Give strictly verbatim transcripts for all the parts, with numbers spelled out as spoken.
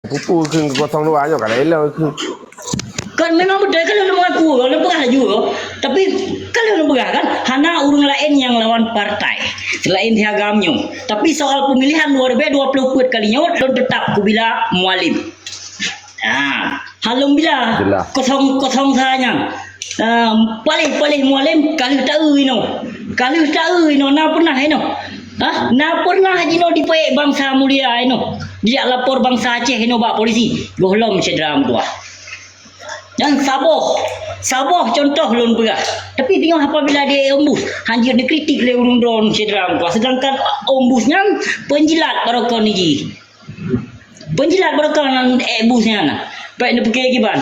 Pupu keu kosong dua nyoe ka laén lom keu. Kan memang beutôi kan lôn mengaku, lôn peugah laju. Tapi kan lôn peugah kan, hana ureuëng laén nyang lawan partai selain si agam nyoe. Tapi soal pemilihan dua ribu dua puluh empat kali nyoe, lôn tetap kubila Mualem. Ah, alhamdulillah. Jelas. Kosong, kosong sa nyan. Ah, paléh-paléh Mualem, ka lheueh taeu inoe. Ka lheueh taeu inoe, na pernah inoe. Hah? Na pernah jinoe dipeuék bansa mulia inoe. Dijak lapor bansa Aceh inoe bak polisi. Gohlom syedara meutuah. Nyan saboh, saboh contoh lôn peugah. Tapi teungoh apabila di ombus, hanjeuet dikritik lé ureuëng droe syedara meutuah. Sedangkan ombus nyan penjilat barokon niji. Penjilat barokon nan ék bus nyan. Baik neupiké kiban.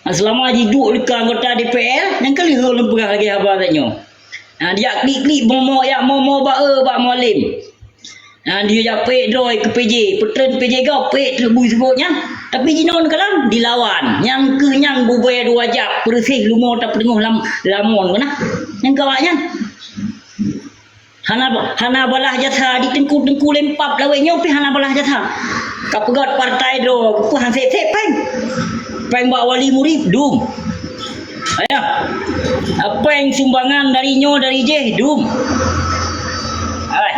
Selama jiduek lé keu anggota D P R, nyang ka lheueh lôn peugah lagée haba tanyoe. Nah, dijak klik-klik momo yak momo bak e bak Mualem. Nah, dijak pék droe keu P J, peutreun P J gob pék teubui seubot nyan. Tapi jinoe kalam dilawan. Nyang keuh nyan bubé dua jak peureuséh lumo tapeuteungoh lam lamon keunan. Nyang kawak nyan. Hana, hana balah jasa di teungku-teungku lempap lawét nyoe pih hana balah jasa. Ka peugöt partai droe, peue han sép-sép péng. Péng bak wali murit, dum. Ayah. Péng sumbangan dari nyoe dari jih, dum. Ai.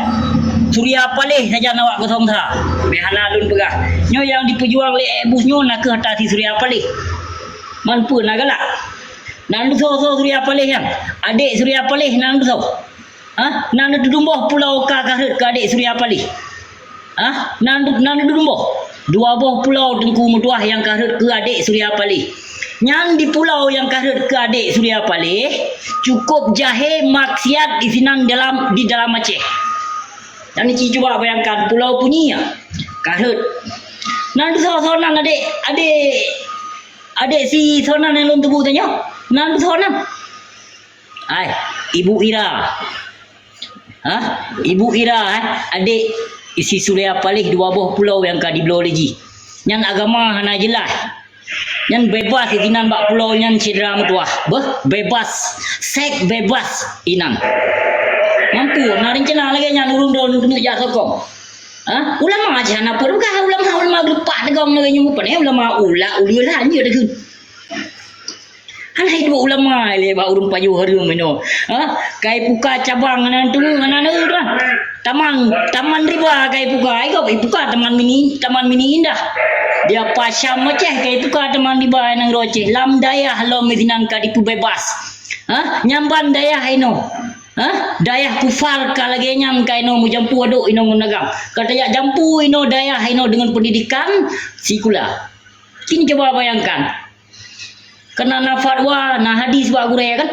Surya Paleh sajan awak kosong sa. Meh hana lôn peugah. Nyoe nyang dipeujuang lé Ék Bus nyoe nakeuh ata si Surya Paleh. Man peue na galak. Nan deusoe-soe Surya Paleh nyan. Adék Surya Paleh nan deusoe. Ha? Na neutudumboh pulau ka, ka rhot keu adék Surya Paleh. Ha? Na, na neutudumboh. Dua boh pulau Teungku Meutuah nyang ka rhot keu adék Surya Paleh. Nyan di pulau nyang ka rhot keu adék Surya Paleh, cukup jahé maksiat di sinan dalam, di dalam Aceh. Dan ci cuba bayangkan pulau Punyi ya, ka rhot. Na deusoe-soe nan adék, adék, adék si soe nan nyang lôn tubu tanyoe. Na deusoe nan. Hai, Ibu Ira. Hah? Ibu Ira, eh? Adék si Surya Paleh dua boh pulau nyang ka dibloe lé jih. Nyan agama hana jeulaih. Nyan bebas inan bak pulau nyan syedara meutuah. Beh, bebas. Seks bebas inan. Mampu, na rencana lagée nyan ureuëng droe keuneuk jak sokong. Hah? Ulama aja hana peue. Bukan ulama, ulama geupah deungon lagée nyoe, pane ulama ulak, ulila nyoe deungon. Hana hidup ulama lé bak ureuëng pajoh hareuem inoe. Ha? Kai puka cabang hana teungeut hana neueu dah. Taman, taman riba kai puka. Ai kau puka taman mini, taman mini indah. Dia pasam Aceh kai puka taman riba nanggroe Aceh. Lam dayah lom sinan ka dipeubebas. Ha? Nyamban dayah inoe. Ha? Dayah kufar ka lagée nyan ka inoe meujampu aduk inoe ngon agam. Ka tajak jampu inoe dayah inoe deungon pendidikan sikula. Kini cuba bayangkan. Keunan na fatwa, na hadis bak gurée kan?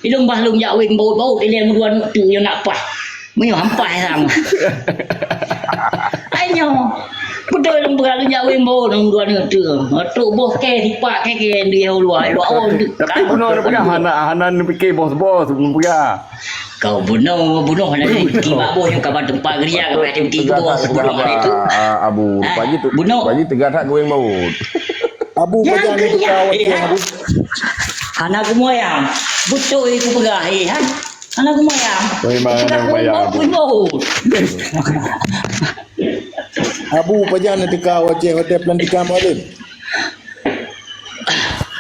Ilong bah lom jak weng baut-baut, ilée meudua neuk teuk nyoe nak paih. Meunyoe hampai sama. Ai nyoe. Beutôi lom peugah lom jak weng baut, meudua neuk teuk. Trok boh kée sipak kée-kée di luwa, luwa on. Tapi bunoe peugah hana, hana neupiké bos-bos, bunoe peugah. Kau bunoe, bunoe hana neupiké bak bos, nyoe ka bak teumpat geuriak, ka bak teumpat bos, bunoe hana itu. Ah, Abu, Pak Haji tu, Pak Haji teuga that geuweng baut. Abu, pajan teuka watée, Abu? Hana kumoyang. Beutôi kupeugah, eh, han. Hana kumoyang. Memang hana kumoyang, Abu. Abu, pajan teuka watée, watée pelantikan Mualem?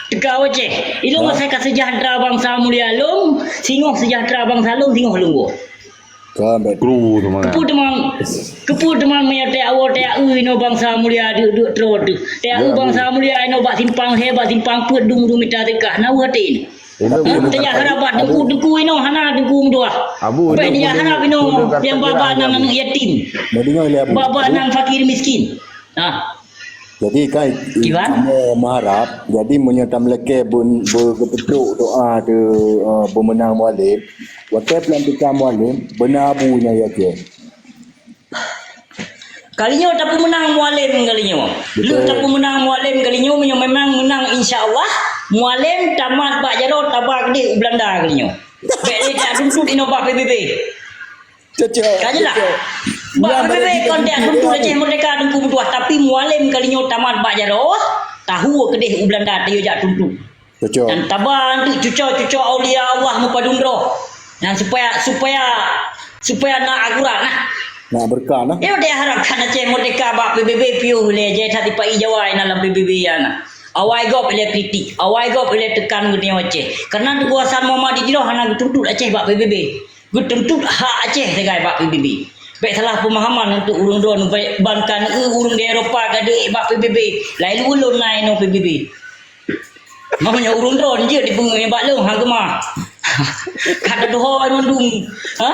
Teuka watée. Ilong asai ka seujahteura bansa mulia lom, singoh seujahteura bansa lom, singoh lunggoh. Kru teuma. Keupeue teuma, keupeue teuma meunyoe teuak woe teuak eu inoe bansa mulia deuk-deuk troe teuh. Teuak eu bansa mulia inoe bak simpang lhée, bak simpang peuet dum-dum mita teuka. Na weueh até. Teujak harab bak teungku-teungku inoe hana teungku meutuah. Abu, teujak harab inoe nyang baba nan aneuk yatim. Baba nan fakir miskin. Ah. Jadi kan kamoe meuharab, jadi meunyoe tameulakée beupeutrok doa teuh, eh, beumeunang Mualem, watée pelantikan Mualem, beuna Abu nyang yakin. Kali nyoe tapeumeunang Mualem kali nyoe. Lheueh tapeumeunang Mualem kali nyoe, meunyoe memang meunang insya Allah, Mualem tamat bak jaroe taba keudeh u Beulanda kali nyoe. Bék lé tatuntut inoe bak P B B. Cocok. Ka jeulaih. Bak P B B kon teutuntut Aceh Merdeka Teungku Meutuah, tapi Mualem kali nyoe tamat bak jaroe, tahu keudeh u Beulanda tayue jak tuntut. Cocok. Dan taba untuk cuco-cuco aulia Allah meupadum droe. Dan supaya, supaya, supaya na akurat nah. Nak berkah, nah. Nyoe diharapkan Aceh merdeka bak P B B piôh lé, jai that dipai Jawa inan lam P B B inan. Awai gob ilée kritik, awai gob ilée teukan geutanyoe Aceh. Karena keukuasaan Muhammad di jroh hana geutuntut Aceh bak P B B. Geutuntut hak Aceh sagai bak P B B. Bék salah peumahaman untuk ureuëng droeneuh, bék ban ka neu ureuëng di Eropa gadek bak P B B. Laén ulôn na inoe P B B. Makanya ureuëng droeneuh jeuet dipeungeuh bak lôn, ha, geumah. Ka teudohoi mandum. Ha?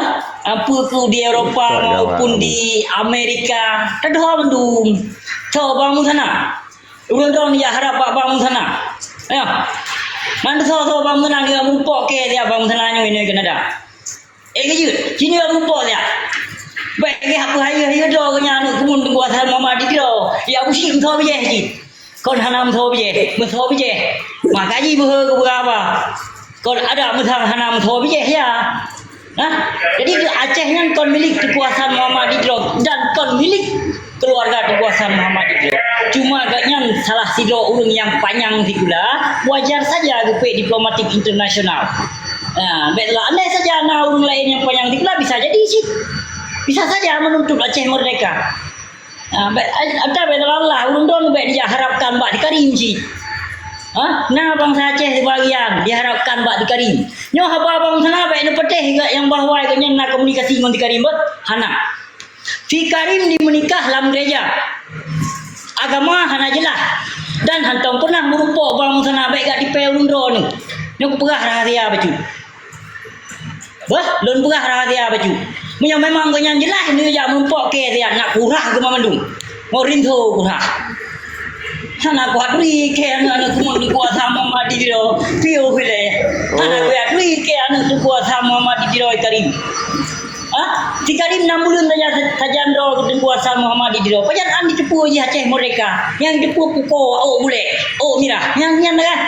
Apa tu di Eropa maupun di Amerika. Teudohoi mandum. Soe bang Muzana? Ureuëng droeneuh jak harab bak bang Muzana. Ya. Nan soe-soe bang Muzana dia mupok ke dia bang Muzana nyoe inoe Kanada. Eh, keujeuet. Sinoe mupok dia. Baik ke apa hayeue-hayeue droe keu nyan aneuk keumun Teungku Hasan Muhammad di Tiro. Ya, busyik meusoe bijéh cit. Kon hana meusoe bijéh, meusoe bijéh. Maka jih beuhe keu beurapa. Kon ada meusoe hana meusoe bijéh, ya. Nah, jadi Aceh nyan kon milik Teungku Hasan Muhammad di Tiro dan kon milik keuluwarga Teungku Hasan Muhammad di Tiro. Cuma gobnyan salah sidroe ureuëng nyang panyang sikula, wajar saja geupeuék diplomatik internasional. Nah, bék lah, andai saja na ureuëng laén nyang panyang sikula, bisa jadi cit. Bisa saja menuntut Aceh merdeka. Ah, bék, ata bék teulallah, ureuëng droeneuh bék dijak harapkan bak Tikarim cit. Ha? Na bansa Aceh sibagian diharapkan bak Tikarim. Nyoe haba bang Muzana bék neupeudeh nyang bahwa gobnyan na komunikasi ngon Tikarim, beuh? Hana. Tikarim dimeunikah lam gereja. Agama hana jeulaih. Dan hantom peunah meurupok bang Muzana bék jak tipée ureuëng droeneuh. Nyoe kupeugah rahasia bacut. Bah, lôn peugah rahasia bacut. Meunyoe memang gobnyan jeulaih neujak meurumpok kée siat, nak kurah geuh mandum. Ngon rinso kurah. Hana kuaturi kée aneuk-aneuk keumun Teungku Hasan Muhammad di Tiro, piôh ilée. Hana kuaturi kée aneuk Teungku Hasan Muhammad di Tiro Karim. Ha? Si Karim nam buleuen saja sajan droe keu Teungku Hasan Muhammad di Tiro. Pajan an jiteupeue jih Aceh merdeka. Nyang jiteupeue pukoe, ôk bulek, ôk mirah. Nyang nyan dah.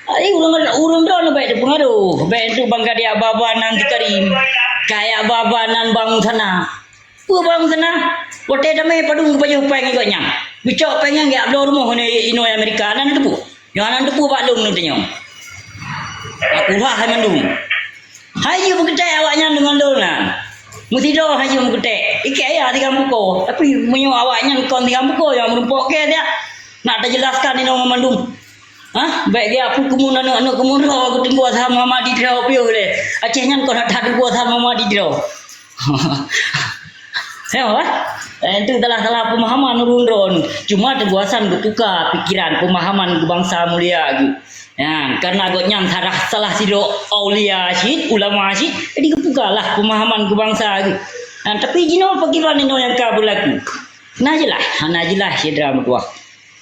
Ai, ureuëng, ureuëng droeneuh bék teupeungaruh. Bék tu bang kadiak baba nan Tikarim. Kadiak baba nan bang Muzana. Peue bang Muzana? Watée damé padum geupajoh péng ngon gobnyan. Geucok péng nyan geujak bloe rumoh inoe Amerika nan teupeue. Nyoe nan teupeue bak lôn nyoe tanyoe. Aku hah hai mandum. Hai jeuet meukeutek awaknyan deungon lôn na. Meusidroe hai jeuet meukeutek. Ikek ya tiga muko. Tapi meunyoe awaknyan kon tiga muko nyang meurumpok kée siat. Nak tajeulaskan inoe ngon mandum. Hah? Bék geujak peue keumun aneuk-aneuk keumun droe keu Teungku Hasan Muhammad di Tiro piôh lé. Aceh nyan kon that Teungku Hasan Muhammad di Tiro. Nyoe, eh? Eh, itu salah-salah pemahaman ureuëng droeneuh. Cuma Teungku Hasan geupuka pikiran pemahaman keu bansa mulia geuh. Nyan, karena gobnyan salah, salah sidroe aulia cit, ulama cit, jadi geupukalah pemahaman keu bansa geuh. Nah, tapi jinoe pakriban inoe nyang ka beulaku. Na jeulaih, hana jeulaih syedara meutuah.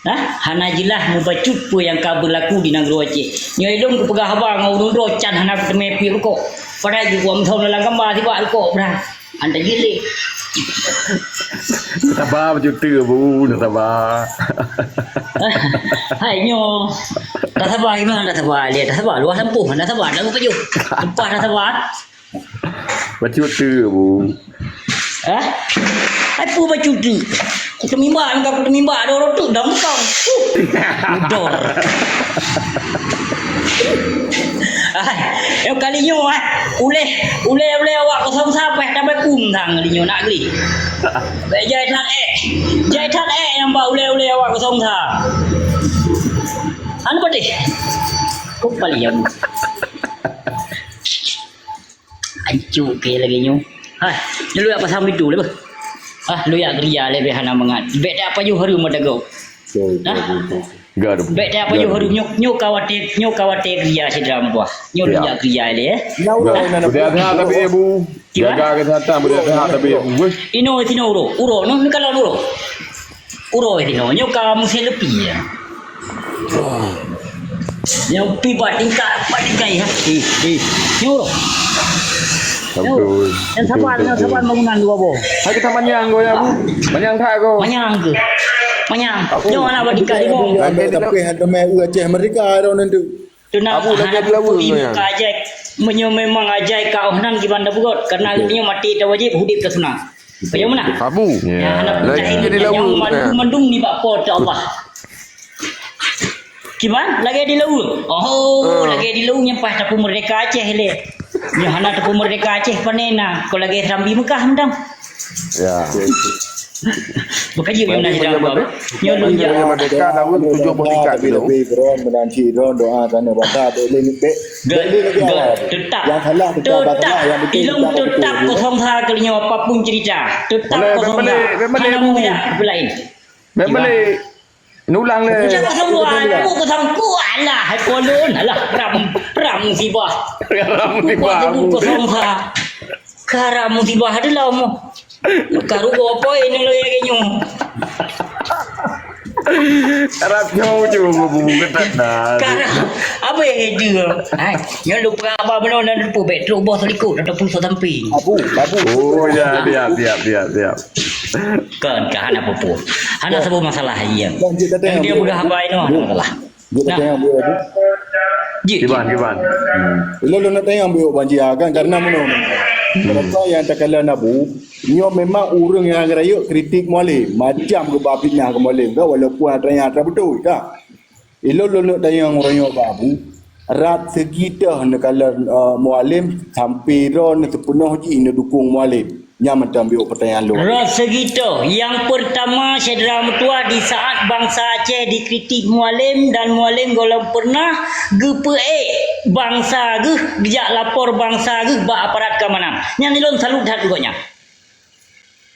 Nah, hana jeulaih mubacut peue nyang ka beulaku di nanggroe Aceh. Nyoe lôn kupeugah haba ngon ureuëng droe can hana kuteumé piep rukok. Padahai jiwoe meusom lam gamba sibak rukok, bra. Anda jeuet lé. Saba bacut teuk, Bu, saba. Hai, nyoe. Tasaba gimana tasaba? Lihat tasaba, luah lampu, tasaba, dah lupa jauh. Lepas tasaba. Bacut teuk, Bu. Hah? Ai peue bacut teuk? Kuteumimba, ka kuteumimba, doro teuk, dah mukang. Huh. Udor. Ai, nyoe kali nyoe, eh. Uleh, uleh, uleh awak kosong sa, payah tabakung sang kali nyoe nak geuléh. Bék jai that ék. Jai that ék nyang bak uleh-uleh awak kosong sa. Anu padeh. Kok palian. Ancuk ke lagi nyoe. Hai, lu yak pasang pintu le beuh. Ah, lu yak geria le beh hana mangat. Bék tak pajoh harum mata gop. Hah? Bék tak pajoh harum nyoe, nyoe kawate, nyoe kawate geria sidra meutuah. Nyoe lu yak geria le, eh. Udah sehat tapi, Bu. Gimana? Jaga kesehatan, udah sehat tapi, Bu. Weh. Ino sino uro, uro, no, ni kalau uro. Uroe tinoe nyoe ka musém leupie. Nyoe pi bak tingkat, bak tingkat ya. Eh, eh. Nyoe uroe. Nyoe uroe. Nyang sabar, nyang sabar bangunan dua boh. Hai kita manyang go ya, Bu. Manyang that go. Manyang ke? Manyang. Nyoe anak bak tingkat lima. Tapi hana mé u Aceh Merdeka dah nanti. Tuna Abu lagi hana di lawa peue ya. Ka ajai, meunyoe memang ajai ka oh nan kiban da bugot, karena nyoe mati tawajib, hudip tasunat. Payah meunan? Abu. Ya, anak lagi mustahil jadi lawa, nyawa mandum, ya. Mandum nibak Po teu Allah. Kiban? Lagée di lawa. Oh, lagée di lawa nyang paih tapeu merdeka Aceh le. Nyoe hana teupeu merdeka Aceh pane na, kon lagèe Serambi Mekah mantong. Ya. Bukan jih. Jadi, meunyoe merdeka, Daud tujuh puluh tiga kilo. Lebih drone, menanti drone, doa, tanda bata, dek lé, dek, dek lé lagi awal. Tetap. Yang salah, tetap, tetap. Yang betul, ilong tetap, tetap betul. Kosong sa kali nyoe, apapun cerita. Tetap kosong sa. Boleh, boleh, boleh. Hana meulah lain. Memang. Ulang le. Ucap kosong dua, aku kosong dua. Alah, hai kolon. Alah, ram, ram musibah. Ram musibah. Aku kosong dua. Ka ram musibah ada lah, mu. Karu gopo ini lo ya, nyu. Ram nyu je, bu, bu, ketat dah. Ka ram, apa yang itu? Hai, yang lupa apa benar dan lupa bet, terus bos likut, ada pulsa samping. Abu, abu. Oh, ya, siap, siap, siap, siap. Kon, ka hana peue-peue. Hana saboh masalah, iya. Yang dia peugah haba inoe hana masalah. Jeuet tanyong, Bu, Abu. Jeuet. Kiban, kiban. Hmm. Ilôn lôn nak tanyong, Bu, Banjia, kan, karena meunoe. Hmm. Mereka yang takalon Abu, nyoe memang ureueng nyang rayeuk kritik Mualem, macam geuba fitnah keu Mualem, kan, walaupun atra nyang atra beutôi, kan. Ilôn lôn neuk tanyong uroe nyoe bak Abu, rot seugi toh neukalon, eh, Mualem sampoe droe neuseupunoh jih neudukong Mualem? Nyan mantong biôk peutanyaan lôn. Rot seugi toh, nyang peurtama syedara meutuwah di saat bansa Aceh dikritik Mualem dan Mualem gohlom peurnah geupeuék bansa geuh geujak lapor bansa geuh bak aparat keamanan. Nyan ilôn salut that keu gobnyan.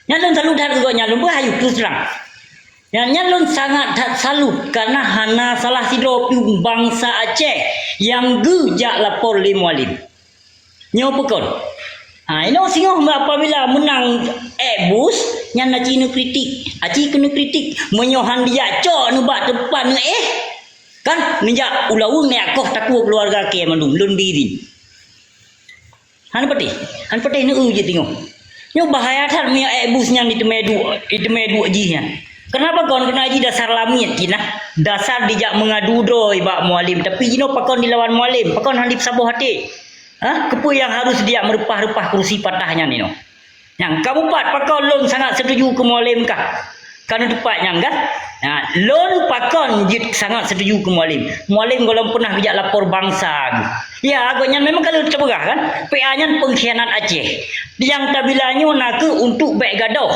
Nyan lôn salut that keu gobnyan, lôn beuhayu terus terang. Nyan, nyan lôn sangat that salut karena hana salah sidroe pih bansa Aceh nyang geujak lapor lé Mualem. Nyoe peue kon? Ha, inoe singoh apabila meunang ék bus, nyan aci neukritik. Aci keuneuk kritik, meunyoe han dijak cok neubak teumpat neuéh, kan neujak u laweueng neujak koh takue keuluwarga kèe mandum, lôn bri idhin. Han patéh, han patéh neu-eu jeuet teungoh. Nyoe bahaya that meunyoe ék bus nyan diteumé duek, diteumé duek jih nyan. Kenapa kon? Keureuna jih dasar lamiet jih nah. Dasar dijak meungadu droe bak Mualem, tapi jinoe pakon dilawan Mualem, pakon han dipeusaboh até? Ha? Keupeue nyang harus dijak meureupah-reupah kurusi patah nyan inoe? Nyang ka mupat, pakon lôn sangat setuju keu Mualem kah? Ka neuteupat nyan kan? Nah, lôn pakon jeuet sangat setuju keu Mualem. Mualem gohlom peunah geujak lapor bansa geuh. Ya, gobnyan memang ka lheueh teupeugah kan? P A nyan pengkhianat Aceh. Nyang tabila nyoe nakeuh untuk bèk gadôh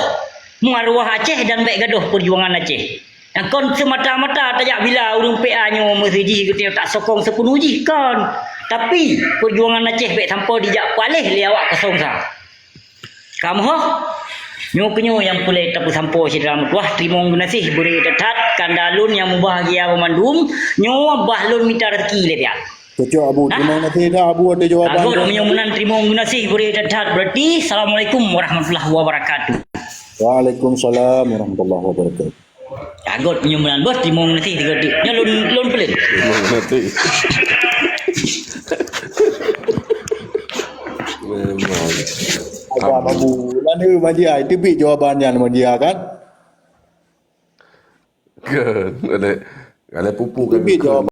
maruah Aceh dan bèk gadôh peujuangan Aceh. Nyang kon seumata-mata tajak bila ureueng P A nyoe meuseujih geutanyoe tak sokong seupeuneuh jih, kon. Tapi, peujuangan Aceh bèk sampoe dijak paléh lé awak kosong sa. Ka meuhoh? Nyoe keu nyoe nyang peureulèe tapeusampoe syedara meutuwah, teurimong geunaséh beureukat that, kanda lôn nyang mubahgia banmandum, nyoe bah lôn mita raseuki lé piah. Cocok, Abu. Nah. Teurimong geunaséh that, Abu, atas jawaban. Agut meunyoe meunan teurimong geunaséh beureukat that, berarti Assalamualaikum warahmatullahi wabarakatuh. Waalaikumsalam warahmatullahi wabarakatuh. Agut meunyoe meunan beuh, teurimong geunaséh sigoe teuk. Nyoe lôn, lôn peuleueh. Teurimong geunaséh. Memang. Abang Abu, lalu Manjia, itu bit jawaban nyan Manjia kan? Ke, ada, ada pupu kan? Itu bit jawaban.